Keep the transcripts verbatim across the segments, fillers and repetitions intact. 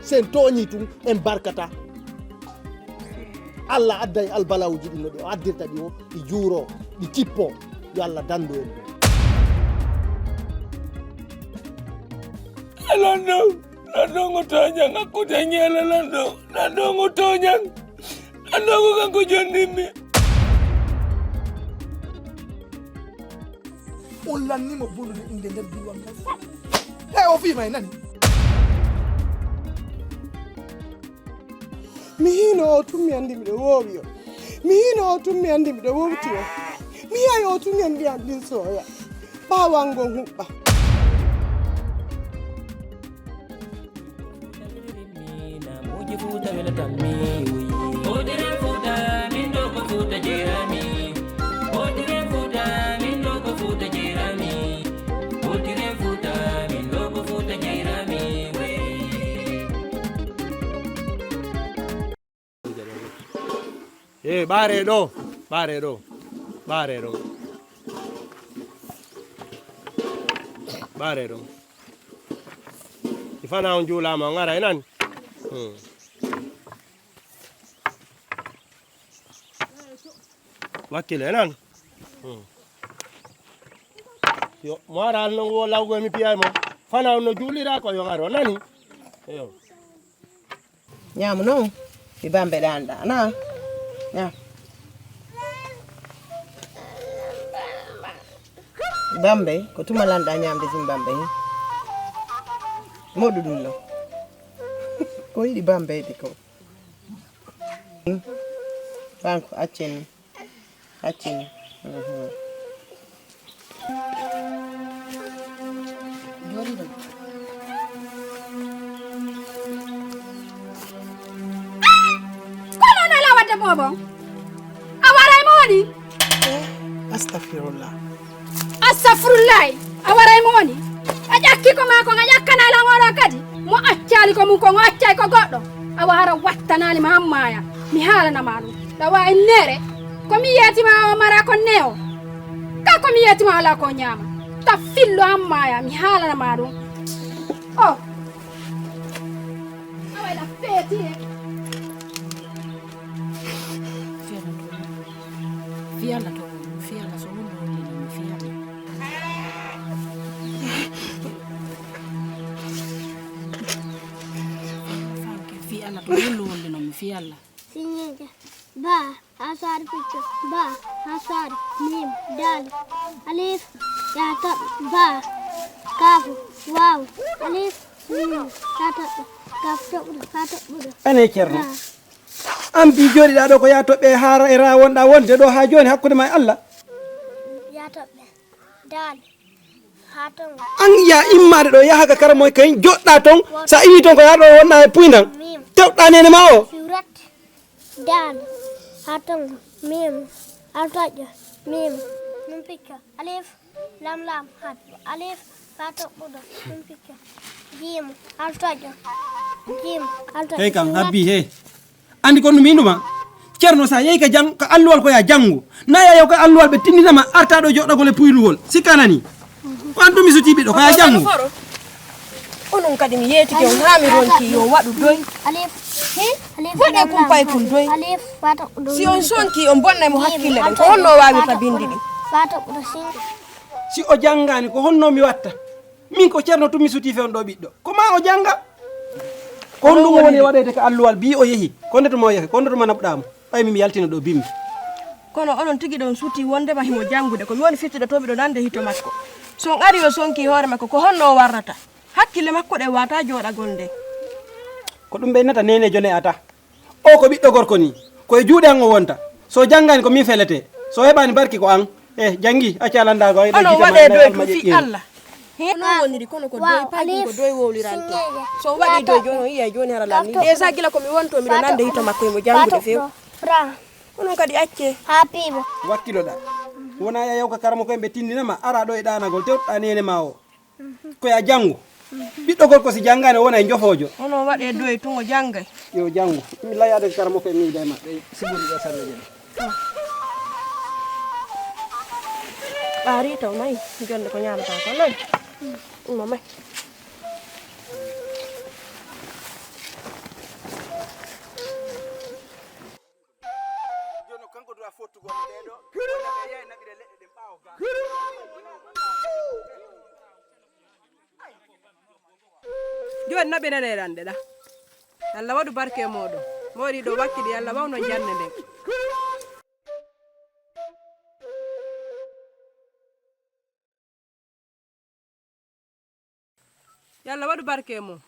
Si en tooñii tun, en barkataa. Allah adday albalawuuji ɗin no ɗi o addirta ɗi o, ɗi juuroo, ɗi cippoo. Yo Allah danndu en ɗum. Lanɗo, lanɗo ngo tooñan, hakkunde ñeela lanɗo, lanɗo ngo tooñan, lanɗo ngo kanko jonnimmi. On lannimo bonnude innde nder diiwaan ngal fof. Hey, o fii ma e nani? Mi hiino o tun mi anndi miɗo woowi o. Mi hiino o tun mi anndi miɗo wowti o. Mi yi'ay o tun en ndiyam ɗin sooya. Ɓaawango huɓɓa. Ee, ɓaaree ɗoo, ɓaaree ɗoo, ɓaaree ɗoo, ɓaaree ɗoo. Si fanaa on juulaama, on ara e nani? Hmm. Wakkile e nani? Hmm. Yo, mo ara alno wo lawgo mi piyay mo. Fanaa on no juulira ko yo ngaro nani? Yo. Ñaamu non mi bambe ɗaanɗa na ñaam. Bambe ko tuma lanɗa ñaamde jim bambe hin. Moɗu ɗum non. Ko yiɗi bambeyde ko. Banko accen. Accen. Kono nala wadde bobo a waray mo woni Astafirullah. Astafrullahi a waray mo woni a ƴakki ko ma ko a ƴakkana lan oɗo kadi mo accali ko mum ko o accay ko goɗɗo awa hara wattanali ma hammaya mi haalana ma ɗum ɗawa e nere ko mi yetima o mara ko newo ka ko mi yetima ala ko ñaama ta fillo hammaya mi haalana ma ɗum o awa ila feeti e Fi Allah to woni, fi Allah so woni woni mi fi Allah. Fi Allah to woni woni mi fi Allah. Siñeeje ba ha soore picco ba ha soore mim dal alif ya toɓɓe ba kaafu waaw alif mim ya toɓɓe kaafu toɓɓuɗo ha toɓɓuɗo. Ane ceerno. An bi jooɗiɗaa ɗo ko yaa toɓɓe haara e raa wonɗaa wonde ɗo haa jooni hakkunde ma e Allah. Yaa toɓɓe daali haa tongo. An yaa immaade ɗo yaha ka karamoy kay joɗɗaa ton sa iwi ton ko yaa ɗo wonɗaa e puyndan tewɗaa nene ma o. Fiwrat daali haa tongo mim altoƴƴo mim num picco alif. Lam lam hat alif fa toɓɓuɗo ɗum picco jiim altoƴo jiim altoƴo. Hey kam habbi he andi kon ɗum inuma ceerno sa yehi ka jang ka alluwal ko ya janngo na ya yaw ka alluwal ɓe tindinama artaɗo joɗɗagol e puynugol sikkanani ko an ɗum mi suti ɓiɗɗo ko ya janngo. Onon kadi mi yeetike on haa mi ronki yo waɗu doy. Waɗe kum paykun doy. Si on sonki on bonnay mo hakkille ɗen ko honno o waawirta binndi ɗin. Si o janngaani ko honno mi watta? Min ko ceerno tun mi sutii fewndo ɗoo ɓiɗɗo. Ko maa o jannga. Ko honɗun woni e waɗeede ka alluwal bii o yehi? Ko nde tuma o yehi? Ko nde tuma naɓuɗaa mo? Ɓay mi mi yaltina ɗoo bimmi. Kono onon tigi ɗon sutii wonndema himo janngude. Ko mi woni firtidotoo miɗo nande hito makko. Si on arii o sonki hoore makko ko honno o warrata? Hakkille makko ɗen waawataa jooɗagol nde. Ko ɗum ɓeynata neeneejo ne'ataa. Oo ko ɓiɗɗo gorko nii. Ko e juuɗe an o wonta. Si o janngaani ko min feletee. Si o heɓaani barki ko an. Eh, janngii, acca a lanndaako ay ɗoo gite maa ɗe alma ƴeƴƴeeri. Hino woniri kono ko doy paki ko doy wowlirante so waɗi doy joni o yiya joni hara lanni déjà gila komi wonto miɗo nande hito makko emo janngude few onon kadi acce ha piibo wakkiloɗa wona ya yawka karama ko en ɓe tindinama ara ɗo e ɗanagol tewɗa nene ma o koya janngo ɓiɗɗo gorko si janngani o wona e jofoojo onon waɗe doy tun o janngay yo janngo mi layade ko karama ko en miwda e maɓɓe sibori ɗo sanne jene ɓaari taw mayi jonde ko ñamata ko nan umma mayi Waɗi naɓe nene ɗan ɗe ɗa. Alla waɗu barke e mooɗon. Moɗi ɗo wakkili, Alla wawno jannde nden. Yalla waɗu barke e mum.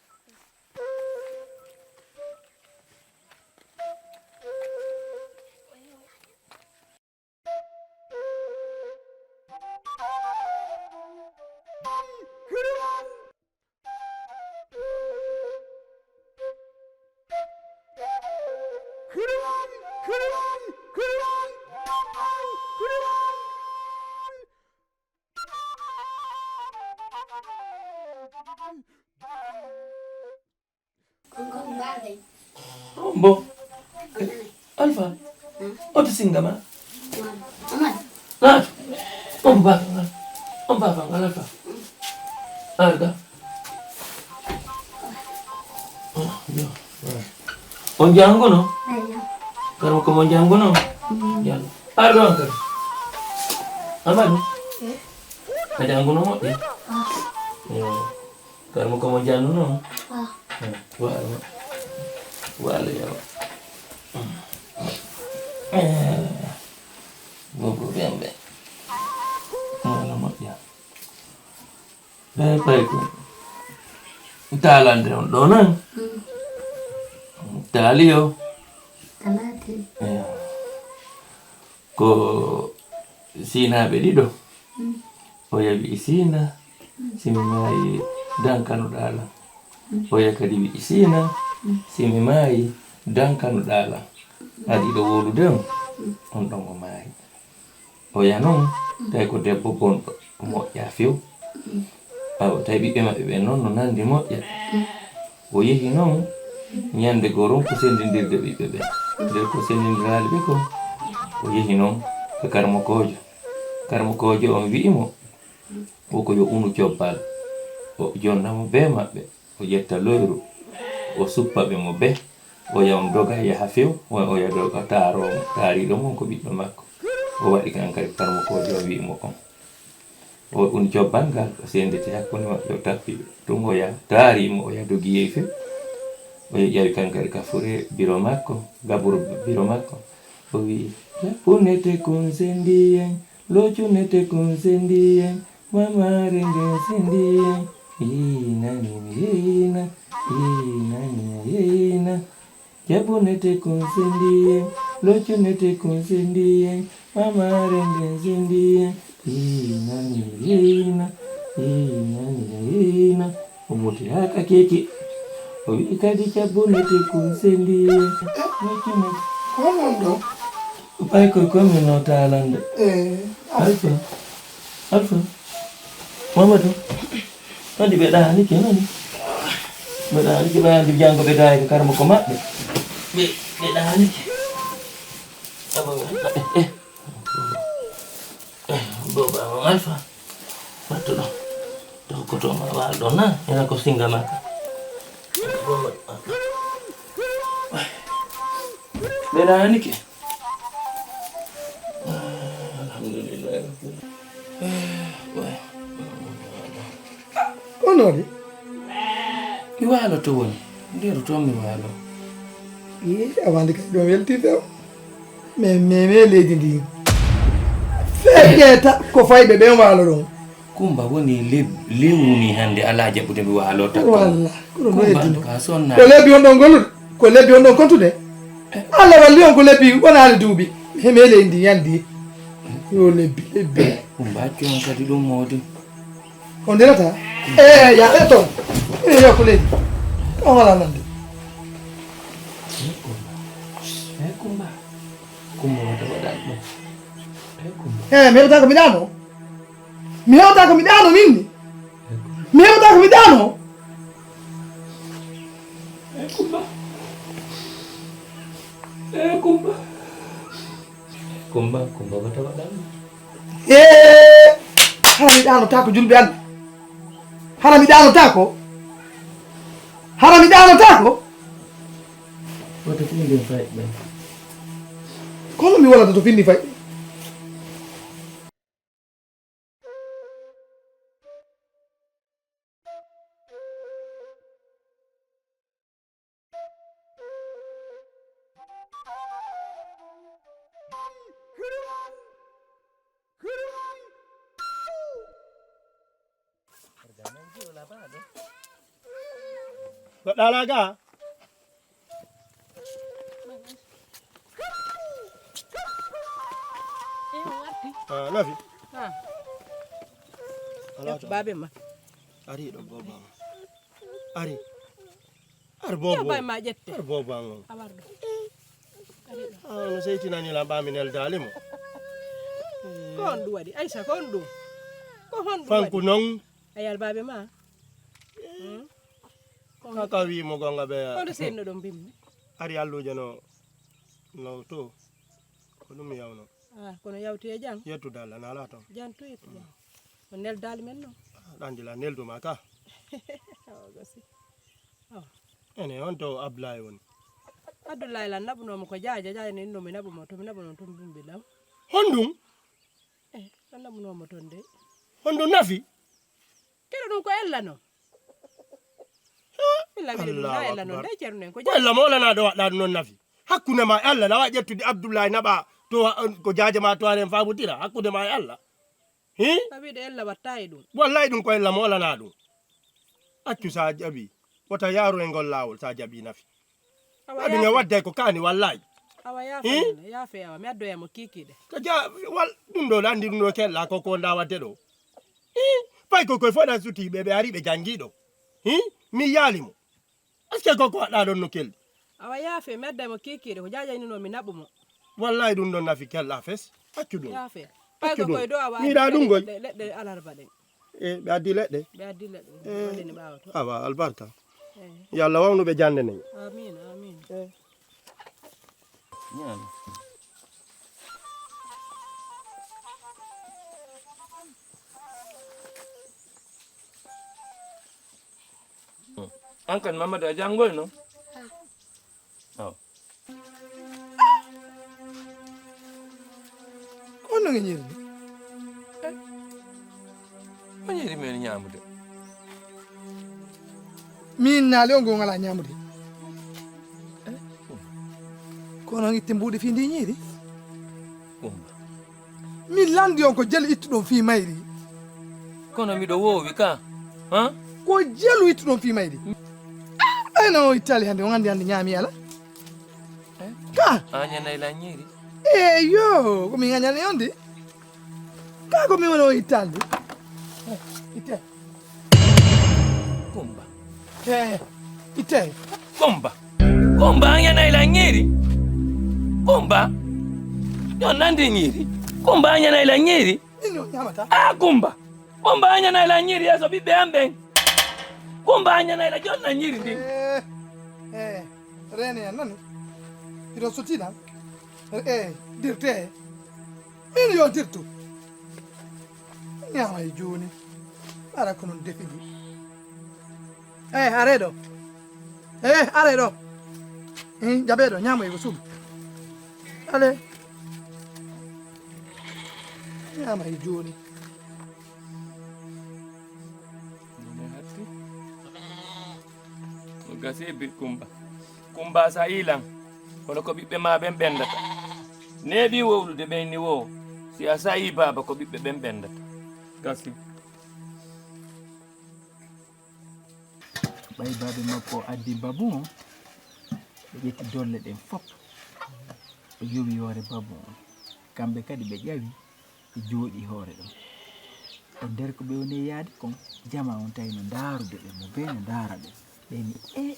Bon. Alfa. Oto singa ma. Naatu. On baba ngal. On baba ngal, Alfa. Arga. On jannguno? Kadi ko mo jannguno? Janngu. Ar ɗon kadi. Amadu? A jannguno moƴƴi? Yo. Kadi ko mo jannguno? Waalo. Waalo, yo. Bobo ɓen ɓe. Waalo moƴƴa. Ɓe pay ko taalande on ɗo nan. Taali yo. Talaati. Eyo. Ko siinaaɓe ɗiɗo. Oya wi'i siina, si mi maayi dankano ɗaala. Oya kadi wi'i siina, si mi maayi dankano ɗaala. Aɗa yiɗo wowlude on? On ɗon o maayi. Oya noon, tawi ko debbo bonɗo, o moƴƴa few. Awa, tawi ɓiɓɓe maɓɓe ɓen noon no nanndi moƴƴa. O yehi noon, ñande goo ronku senndindirde ɓiɓɓe ɓen. Nde ko senndindiraali ɓe kon, o yehi noon ka karmokoojo. Karmokoojo on wi'i mo, wo ko yo unu cobbal, o jonna mo bee maɓɓe. O ƴetta loyru, o suppa ɓe mo bee, oya on doga yaha few, oya doga taaroo mo, taariiɗo mo ko ɓiɗɗo makko. O waɗi kan kadi karmokoojo o wi'i mo on. O ɗum cobbal ngal, o sennditi hakkunde maɓɓe, o tappi ɓe. Ɗum oya taari mo, oya dogi yehi few. Oya ƴawi kan kadi ka fure biro makko, gaburo biro makko. O wi'i, "Jaɓɓunete kun sendiyen, locunete kun sendiyen, mamare nden sendiyen, iinani mi iina, iinani mi iina. Jaɓɓunete kun sendiyen, locunete kun sendiyen, mamare nden sendiyen, iinani mi iina, iinani mi iina." O muti haa ka keeke. O wi'i kadi, "Jaɓɓunete kun sendiyen, locunete." Ko honɗum ɗo? Ɓay ko, ko min no taalande. Eh, Alfa. Alfa. Mamadou. Kadi ɓe ɗaanike nani. Ɓe ɗaanike, ɓe anndi janngo ɓe daayi ko karmo ko maɓɓe. Ɓe, ɓe ɗaanike. Aba, eh, eh. Eh, baba, Alfa. Wattu ɗo. Taw ko to ma waal ɗo na. Ena ko singa maka. Ɓe ɗaanike. Alhamdulillahi rabbil alamin. Kono de? Mi waaloto woni. Nderu toon mi waalo. Ii, a wandi kadi ɗum weltii few. Mais, mais, mais leydi ndi. Feƴƴeeta ko fayɓe ɓen waalo ɗon. Kumba woni le-, lewru ni hannde alaa jaɓude mi waalo takko. Walla, ko ɗum Kumba woni no ka sonna. Ko lebbi on ɗon gollude? Ko lebbi on ɗon kontude? Eh. Allah walli on ko lebbi wonaani duuɓi. He me leydi ndi yandi. Yo lebbi, lebbi. Kumba accu on kadi ɗum moodi. On nderata? Eh, ya, eh, ton. Eh, ya ko leydi. On wala nande. Eh, Kumba. Eh, Kumba. Kumba wata waɗan ɗum. Eh, Kumba. Eh, mi heɓata ko mi ɗaano. Mi heɓata ko mi ɗaano min ni. Mi heɓata ko mi ɗaano. Eh, Kumba. Eh, Kumba. Kumba, Kumba wata waɗan. Eh, hara mi ɗaano taako julɓe Allah. Hara mi ɗaano taako. Hara mi ɗaano taako. Wata ko min fayɓe. Kono mi wonata to finni fayɓe. Goɗɗo alaa gaa? Ah, Nafi. Ah. Alaa to. Baabe ma. Ari ɗo booba ma. Ari. Ar boobo. Baabe ma ƴette. Ar booba ma. A war ɗo. Ah, no seytinani lan ɓaa mi neldaali mo. Ko honɗum waɗi? Aysa, ko honɗum? Ko honɗum waɗi? Fanku non. A yal baabe ma. Hmm? Kaka wi mo gonga ɓe. Kono senno ɗon bimmi. Ari alluuje no, no to. Ko ɗum mi yawno. Ah, kono yawti e jam. Yettude Allah, na alaa toon. Jam to yettude. Ko neldaali men noon. Ah, ɗan dila nelduma ka. Awa gasi. Awa. Ene on to Abdoulaye woni. Abdoulaye lan naɓunoo mo ko jaaja, jaaja ne inno mi naɓu mo, to mi naɓu noon, to mi bimbi law. Honɗum? Eh, lan naɓunoo mo toon de. Honɗum Nafi? Kelo ɗum ko ella noon. Illa wiɗe ɗum na ella noon de, ceerno en ko. Ko ella mo olanaa ɗo waɗɗaa ɗum noon Nafi. Hakkunde ma e Allah, na waɗi ƴettude Abdoulaye naɓa to, ko jaaja ma to haren faabotira, hakkunde ma e Allah. Hi? A wiɗe ella watta e ɗum. Wallahi ɗum ko ella mo olanaa ɗum. Accu sa jaɓi. Wota yaaru e ngol laawol sa jaɓi Nafi. Awa aɗum e yaafe. Wadde ko kaani wallahi. Awa yaafe. Hi? Yaafe awa, mi addoya mo kiikiiɗe. Ko ja, wal, ɗum ɗo lanndi ɗum ɗo kella ko ko nda wadde ɗo. Hi? Fay ko koye fof ɗan sutii ɓe, ɓe ari ɓe janngi ɗo. Hi? Mi yaali mo. Est-ce que ko ko waɗɗaa ɗon no kelli? Awa yaafe, mi adday mo kiikiiɗe, ko jaajaynunoo mi naɓu mo. Wallahi ɗum ɗon Nafi kella fes. Accu ɗum. Yaafe. Pay ko koye dow awa. Miɗa ɗum goy. Leɗɗe, leɗɗe alarba ɗen. E, ɓe addi leɗɗe? Ɓe addi leɗɗe. E, waɗde ni ɓaawa to. Awa, albarka. E. Yo Allah wawnu ɓe jannde nden. Amin, amin. E. Ñaami. An kadi Mamadou a janngoyno? Aw. Ko honno nge ñiiri ni? Eh? Ko ñiiri men ñaamude? Min naali on ngon alaa ñaamude. Eh? Kono on itti mbuuɗi fii ndi ñiiri? Kumba. Mi lanndi on ko jelu ittuɗon fii mayri. Kono miɗo woowi ka. Ha? Ko jelu ittuɗon fii mayri. Ɓayno o ittaali hannde, on anndi hannde ñaami ala. Eh? Ka. A ñanay la ñiiri. Eyo, ko min añani on de. Ka ko mi woni o ittaali. Eh, itte. Kumba. Eh, itte. Kumba. Kumba a ñanay la ñiiri. Kumba. Yo nandi ñiiri. Kumba a ñanay la ñiiri. Min o ñaamata. Ah, Kumba. Kumba a ñanay la ñiiri yeeso ɓiɓɓe am ɓen. Kumba a ñanay la jonna ñiiri ndin. Eh, eh, reene yan nani. Hiɗo sottina. Eh, dirte. Min yo dirtu. Ñaama e jooni. Ara ko non defidi. Eh, are ɗo. Eh, are ɗo. Eh, jaɓe ɗo, ñaama e ko suudu. Ale. Ñaama e jooni. Nene hatti. Ko gasi e bir Kumba. Kumba sa ilan. Kono ko ɓiɓɓe ma ɓen ɓendata. Neeɓi wowlude ɓen ni wo. Si a sayi baaba ko ɓiɓɓe ɓen ɓendata. Gasi. Ɓay baabe makko o addi babu on, ɓe ƴetti dolle ɗen fop, ɓe yowi hoore babu on. Kamɓe kadi ɓe ƴawi, ɓe jooɗi hoore ɗon. E nder ko ɓe woni e yaade kon, jamaa on tawi no ndaarude ɓe, mo bee no ndaara ɓe. Ɓe ni, "E,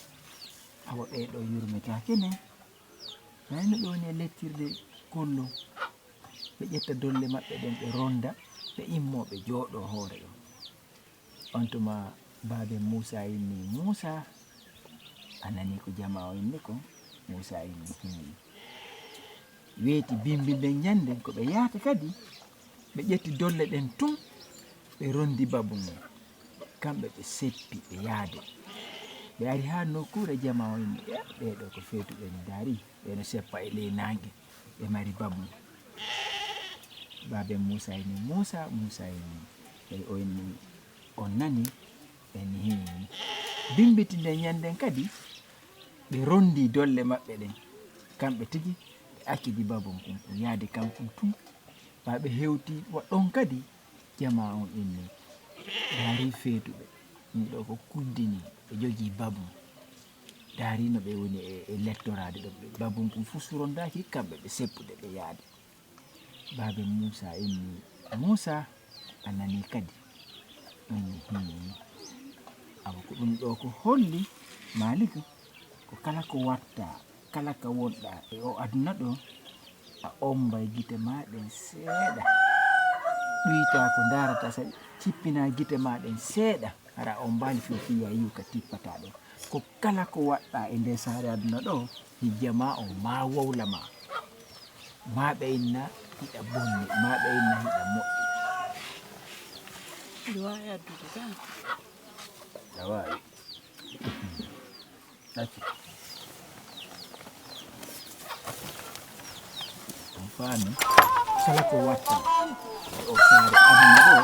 awa ɓee ɗo yurmetaake ne? Ɓay no ɓe woni e lettirde kollo." Ɓe ƴetta dolle maɓɓe ɗen, ɓe ronda, ɓe immoo, ɓe jooɗoo hoore ɗon. On tuma baabe Muusa inni, "Muusa, a nanii ko jamaa o inni kon?" Muusa inni, "Hii." Weeti bimbi nden ñande, ko ɓe yahata kadi, ɓe ƴetti dolle ɗen tun, ɓe rondi babu ngun. Kamɓe ɓe seppi, ɓe yaade. Ɓe ari haa nokkuure jamaa o inni, "Eh, ɓee ɗo ko feetuɓe mi ndaari, ɓee no seppa e ley naange." Ɓe mari babu. Baaben Muusa inni, "Muusa, Muusa inni." Ɓe o inni, "On nani?" Ɓe inni, "Hii." Bimbiti nden ñanden kadi, ɓe rondi dolle maɓɓe ɗen. Kamɓe tigi, ɓe accidi babun kun, kun yaadi kankun tun. Ɓaa ɓe hewti wa ɗon kadi, jamaa on inni, "Ndaari feetuɓe. Ɗum ɗo ko kuddini, ɓe jogii babun." Daarino ɓe woni e, e lettoraade ɗo. Ɓe babun kun fof surondaaki, kamɓe ɓe seppude ɓe yaade. Baabe Muusa inni, "Muusa, a nanii kadi?" O inni, "Hmm." Awa ko ɗum ɗo ko holli, Maalik, ko kala ko watta, kala ka wonɗa e o aduna ɗo, a ombay gite ma ɗen seeɗa. Ɗuyta ko ndaarata, sa cippina gite ma ɗen seeɗa, hara a ombaali few, fiya yiw ka tippata ɗon. Ko kala ko waɗɗa e nde saare aduna ɗo, hijja ma o ma wowla ma. Ma ɓe inna hiɗa bonni, ma ɓe inna hiɗa moƴƴi. Ɗi waawi addude tan. Ɗa waawi. Ɗaccu. On faami? Kala ko watta e o saare aduna ɗo,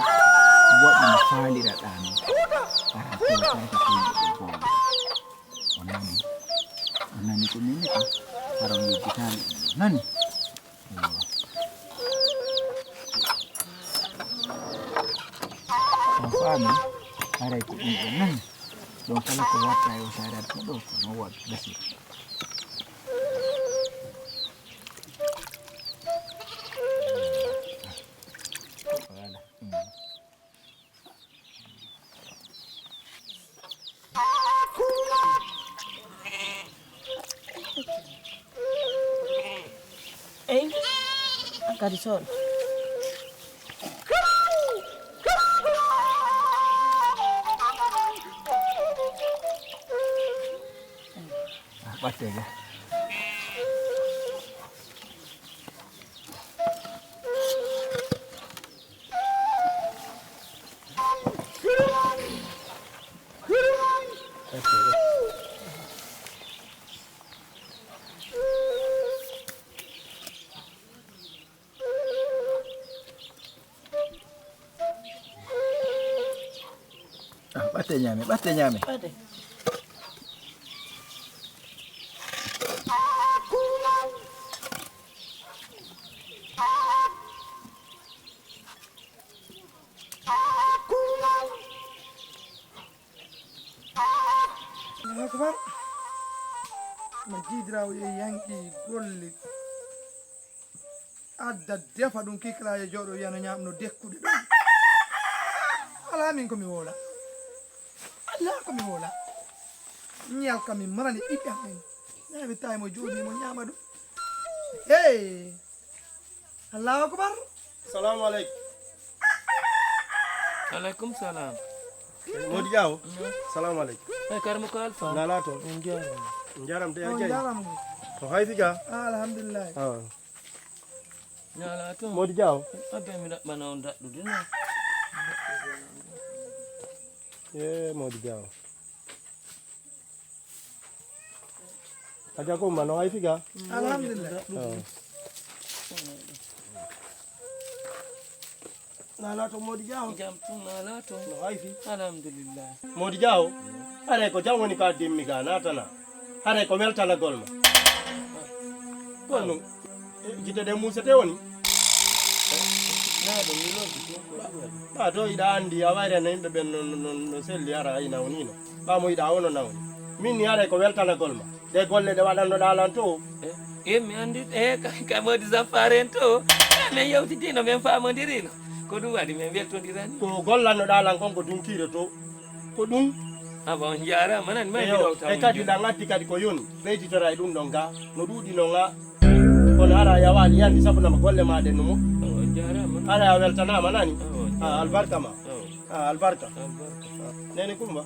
waɗi no faaliraɗaa ni. Ara ko waɗata ko yimɓe ɓe bowla. O nani. O nani ko min ko. Ara o yejjitaali ɗum. Nani? Eywa. On faami? Haray ko ɗum ɗon nani. Ɗon kala ko watta e o saare aduna ɗo, ko non waɗi gasii. Voilà. Mm. Eyi, an kadi soɗo. Ɓattege. Ah, ɓatte ñaame, ɓatte ñaame. Ɓatte. Allahu akbar. Ma jiidiraawo yehi yanki golle. Adda defa ɗum kikla e jooɗo wiyano ñaamno dekkude ɗum. Alaa min ko mi woola. Alaa ko mi woola. Ñal ka mi marani ɓiɓɓe am en. Ñaami tawi mo jooɗi mo ñaama ɗum. Hey! Allahu akbar. Salamu aleykum. Aleykum salam. Modi Diaw. Salamu aleykum. Hey, Karmo ko Alfa. Nala to. On jaram. Jaram de ajay. Jaram. To hayfi ga. Ah, alhamdulillah. Ah. Nala to. Modi Diaw. Abbe mi daɓɓana on daɗɗude no. Eh, Modi Diaw. Aja ko mano ay figa. Alhamdulillah. Oh. Nala to Modi Diaw. Jam tun nala to. No ay fi. Alhamdulillah. Modi Diaw. Are ko jam woni ka dimmi ga natana. Are ko weltana golma. Kono jitede musete woni. Ba to iɗa andi a wayre no yimɓe ɓen no, no, no, no selli ara ay nawnino. Ɓamo iɗa wono nawni. Min ni haray ko weltanagol ma. Ɗe golle ɗe waɗannoɗa lan to. E mi andi e ka modi zaffare en to. Min yewtidino min famondirino. Ko ɗum waɗi min weltondirani. Ko gollannoɗa lan kon ko dunkire to. Ko ɗum. Aba on jarama nan ma. E kadi lan addi kadi ko yoni ɓeyditora e ɗum ɗon ga no ɗuuɗi non ga. Kono hara a yawaali yandi sabu nama golle ma ɗen no moƴƴi. Hara a weltanaama nani. A albarka ma. A albarka. Nene Kumba.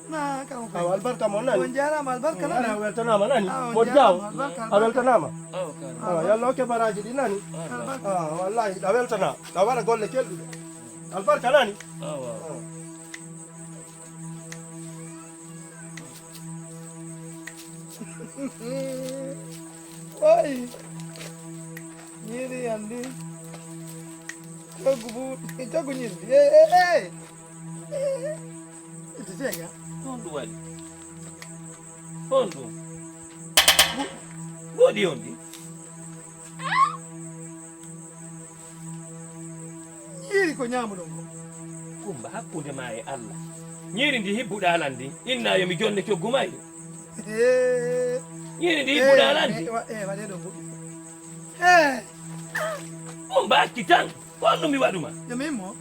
Awa albarka mo nani. On jarama albarka nani. Hara a weltanaama nani. Modi Diaw. A weltanaama. Awa yalla okke baraji ɗi nani. Awa wallahi a weltana a waɗa golle kelɗuɗe. Albarka nani. Oyi. Ñiiri yandi. Coggu bu coggu ñiiri. E e e. Ito jega. Honɗum waɗi? Honɗum? Woɗi on ɗi? Ñiiri ko ñaamuɗon ko. Kumba hakkunde ma e Allah. Ñiiri ndi hibbuɗa lan ndi inna yo mi jonne coggu mayri. Ñiiri ndi fuɗa lan. Eh, wa-, eh, waɗee ɗo goɗɗum. Eh. Kumba acci tan. Ko honɗum mi waɗu ma? Yo mi immo.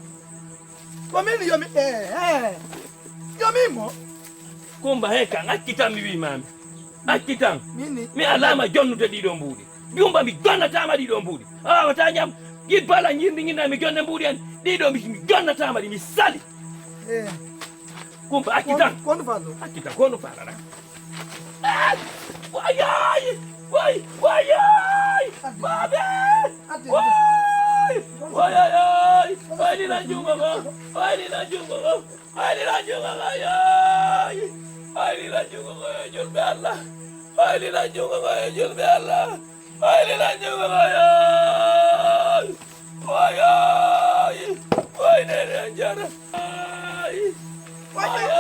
Ko min yo mi, eh, eh. Yo mi immo. Kumba he kan, acci tan mi wi'i ma mi. Acci tan. Min ni. Mi alaa ma jonnude ɗiɗo mbuuɗi. Jumba mi jonnataama ɗiɗo mbuuɗi. A waawataa ñam. Jibbala ñiiri ndi ñinna mi jonne mbuuɗi en. Ɗiɗo mi, mi jonnataama ɗi, mi sali. Eh. Kumba acci tan. Kon, kon falo. Acci tan, ko no faalata. Ah! Wayay! Way, wayay! Baabe! Way! Wayay! Way, lila junngo ngo. Way, lila junngo ngo. Way, lila junngo ngo, yay! Way, lila junngo ngo, yo julɓe Allah. Way, lila junngo ngo, yo julɓe Allah. Way, lila junngo ngo, yay! Wayay! Way, nene, jara. Ay! Wayay!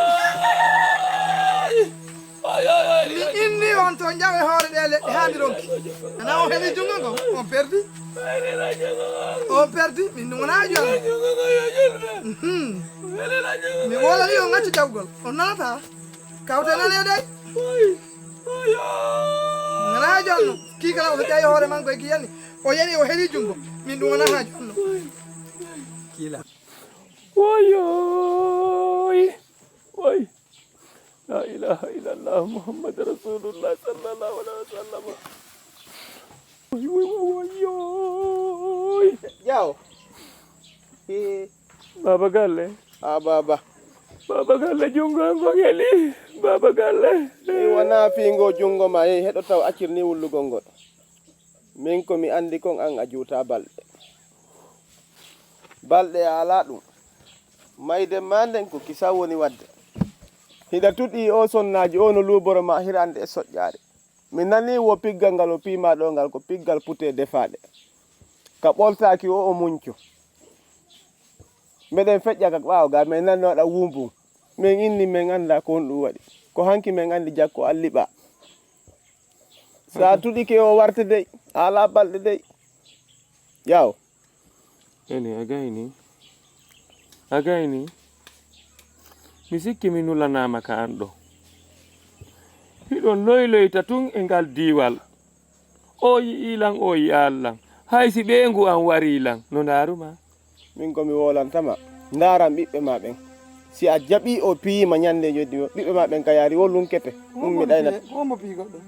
Wayay! Mi inni on to njawe hoore ɗe leɗɗe haa mi ronki. Ana o heɓi junngo ngo, on perdi. On perdi, min ɗum wonaa jonno. Mhm. Mi wolani on accu jaɓgol, on nanataa. Kawte nane dey. Wonaa jonno. Kii kala o ƴawi hoore makko e kii yani. O yani o heɓi junngo. Min ɗum wonaa haa jonno. Kiila. Woyoy! Woy! La ilaha illallah Muhammad Rasulullah sallallahu alaihi wasallam. Woy, woy, woy, woyoy! Ƴaw. Ee. Baaba Galle. A baaba. Baaba Galle, junngo am ngo heli. Baaba Galle. Mi wonaa fiingo junngo ma, yehi heɗo taw accir ni wullugol ngol. Min ko mi anndi kon an a juutaa balɗe. Balɗe a alaa ɗum. Mayde ma nden ko kisa woni waɗde. Hiɗa tuɗi o sonnaaji o no luuboro ma hirande e soƴƴaare. Mi nani wo piggal ngal o piima ɗo ngal ko piggal pute defaaɗe. Ka ɓoltaaki o o munco. Meɗen feƴƴa ka ɓaawo ga, men nanno waɗa wumbun. Men inni men annda ko honɗum waɗi. Ko hanki men anndi jakko alliɓa. Sa tuɗike o warte dey, a alaa balɗe dey. Yaw. Ene, a gayni? A gayni? Mi sikki mi nulanaama ka an ɗo. Hiɗon loyloyta tun e ngal diiwal. O yi'ii lan, o yi'aali lan. Hay si ɓeyngu an warii lan, no ndaaruma? Min ko mi woolantama, ndaaran ɓiɓɓe ma ɓen. Si a jaɓii o piyiima ñannde njoddi o, ɓiɓɓe ma ɓen ka yaari wo lunkete. Ɗum mi ɗaynata. Ko hombo piyi goɗɗo?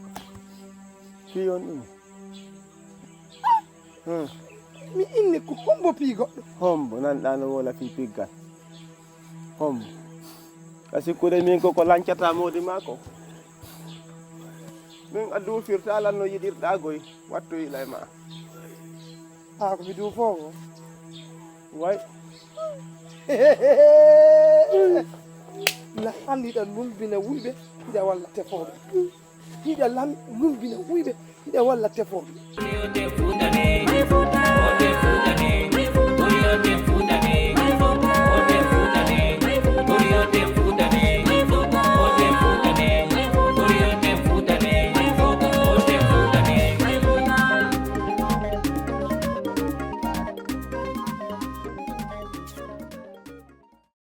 Piyi on ɗum. Hmm. Mi inni ko hombo piyi goɗɗo? Hombo, nanɗaa no woola fii piggal. Hombo. Ka sikkude min ko, ko lancata moodi maa ko. Min a duufirta lan no yiɗirɗaa goy, wattu yiɗa e maa. Haa ko mi duufoowo? Way. La anndi ɗan lumbina wuyɓe, hiɗa walla tefooɓe. Hiɗa lan lumbina wuyɓe, hiɗa walla tefooɓe.